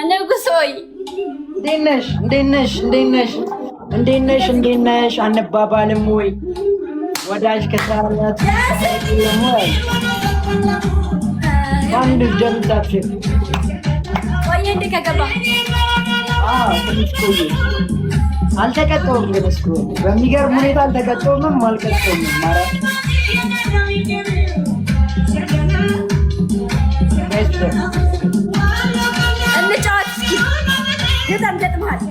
ንጉስ ሆይ። እንዴት ነሽ? እንዴት ነሽ? እንዴት ነሽ? እንዴት ነሽ? እንዴት ነሽ? አንባባልም ወይ? ወዳጅ ከሳላት ወይ አንድ ጀምታች። ቆየ እንዴ ከገባ? አዎ፣ ትንሽ ቆየ። አልተቀጣሁም ግን እስኩ በሚገርም ሁኔታ አልተቀጣሁምም አልቀጣሁምም። ማለት እንጫወት እስኪ። ግጠም፣ ገጥመሃል።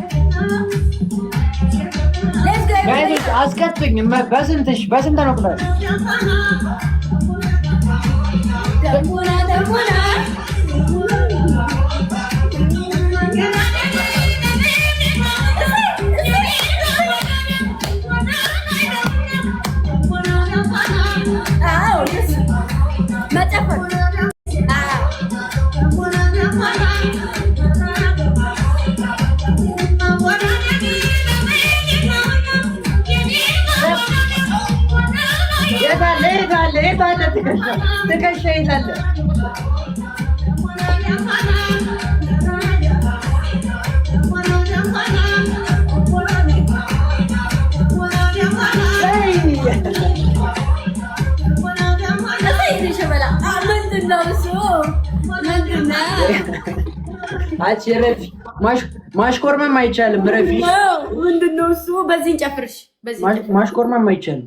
Guys አስቀጡኝ። በስንትሽ በስንት ነው ቅጣት? ደሙና ደሙና። አዎ፣ መጨፈር። አዎ። የታለ የታለ የታለ ትከሻ ትከሻ የታለ? አይ! እሰይ ሸበላ። ምንድን ነው እሱ? ምንድን ነው? አንቺ ረፊ፣ ማሽኮርመም አይቻልም። ረፊ። ምንድን ነው እሱ? በዚህ እንጨፍርሽ። በዚህ እንጨፍር። ማሽኮርመም አይቻልም።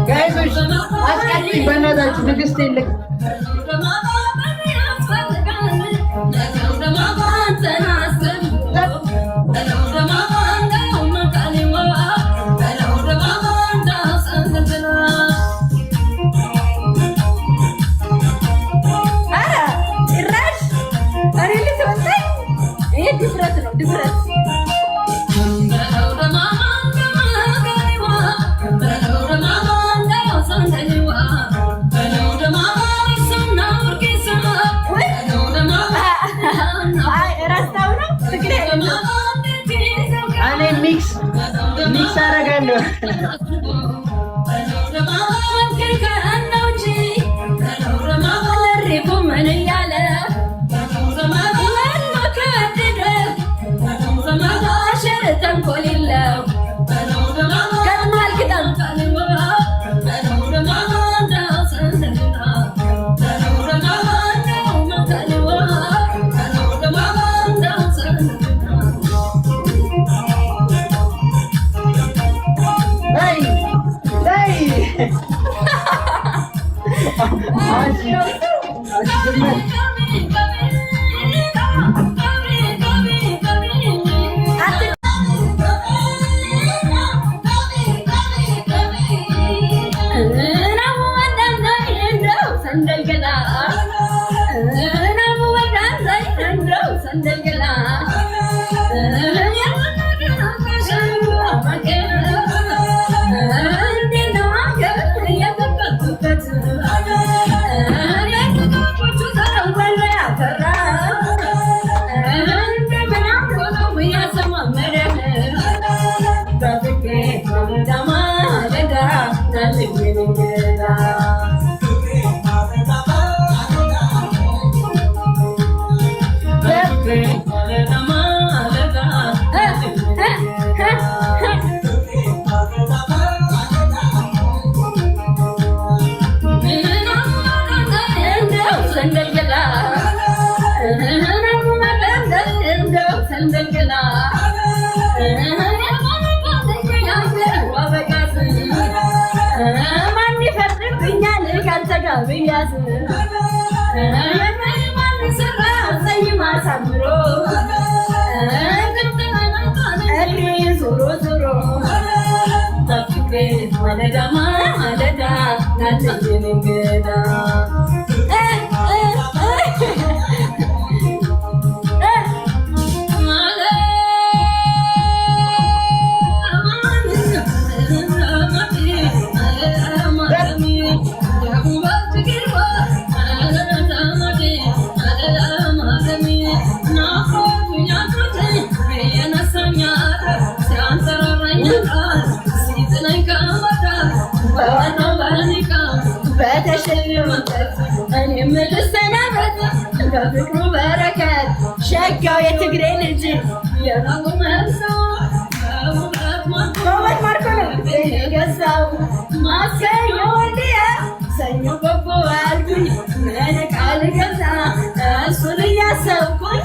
Guys ኦች አስቀጡኝ፣ በእናታችሁ ንግስት የለም። ኧረ ጭራሽ እኔ ልትበልጠኝ! ይሄ ድፍረት ነው፣ ድፍረት። አይ ረስታው ነው፣ ትግሬ አይደለም። እኔ mix አደርጋለሁ። ገጥመሃል፣ ግጠም። ላይ ላይ አንቺ አንቺ ድመት። ብያዝ አሳምሮ ዞሮ ዞሮ ማለዳ ማለዳ ናለየን እንግዳ። እኔም በፍቅሩ በረከት ሸጋው የትግሬ ልጅ ውበት ማርኮ ነው ገዛው ማክሰኞ ወልዲያ ሰኞ ጎቦ አልኩኝ ምን ዕቃ ልገዛ እሱን እያሰብኩኝ።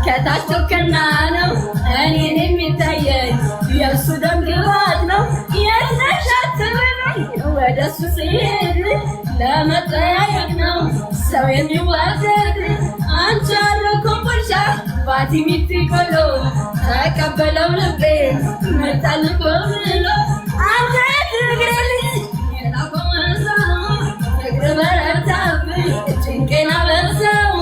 ከታች ቶከና ነው እኔን የሚታየኝ የእሱ ደም ግባት ነው። የት ነሽ አትበለኝ ወደ እሱ ስሄድ ለመጠያየቅ ነው ሰው የሚዋደድ። አንቺ አረኮምቦልቻ ባቲ ሚትቆሎ ተቀበለው ልቤ መጣልኮ ብሎ አንተ ትግሬ ልጅ ፍቅር በረታብኝ ጭንቄን አበዛው።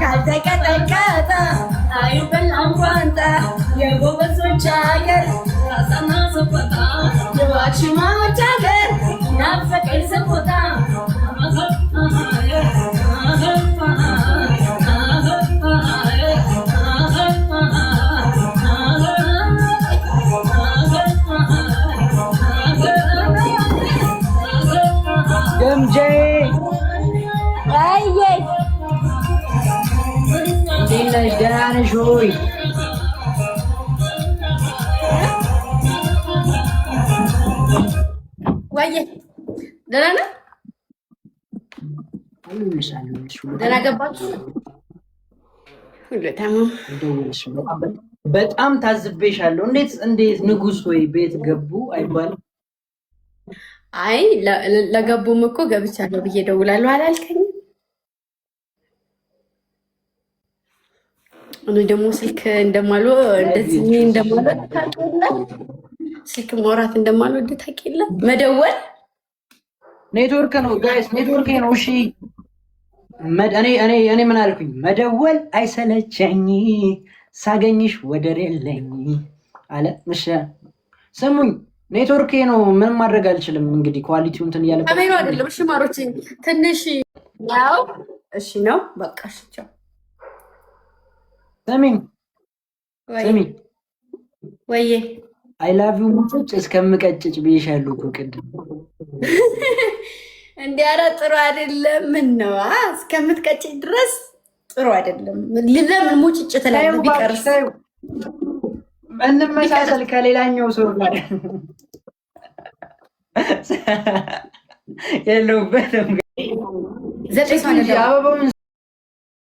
ካልተቀጠቀጠ አይበላም ቋንጣ የጎበዞች አገር ራሳና ሰቆጣ የዋሽማዎች አገር ናፈቀኝ ሰቆጣ። ግምጄ፣ እንዴት ነሽ? ደህና ነሽ ወይ? ወየ ደህና ነህ? ደህና ገባችሁ? ሁሉ ተማም። በጣም ታዝቤሻለሁ። እንዴት እንዴት ንጉስ ወይ ቤት ገቡ አይባልም? አይ ለገቡም እኮ ገብቻለሁ ብዬ ደውላለሁ አላልከኝም? እኔ ደግሞ ስልክ እንደማልወ እንደዚህ እንደማልወድ ታውቂያለህ። ስልክ ማውራት እንደማልወድ ታውቂያለህ። መደወል ኔትወርክ ነው guys፣ ኔትወርክ ነው። እሺ እኔ ምን አልኩኝ? መደወል አይሰለቸኝ ሳገኝሽ ወደር የለኝ አለ። እሺ ስሙኝ፣ ኔትወርክ ነው፣ ምንም ማድረግ አልችልም። እንግዲህ quality ው እንትን እያለ ካሜራ አይደለም። እሺ ማሮች ትንሽ ያው እሺ ነው በቃ። እሺ ቻው። ስሚኝ ስሚኝ፣ ወይዬ። I love you ሙጭጭ እስከምቀጭጭ ብዬሻለሁ እኮ ቅድም። እንዲ ኧረ ጥሩ አይደለም። ምን ነው እስከምትቀጭጭ ድረስ ጥሩ አይደለም። ለምን ሙጭጭ ትላለህ? ቢቀርስ? እንመሳሰል ከሌላኛው ሰው ጋር የለሁበትም። 9 ሰው። አበባውን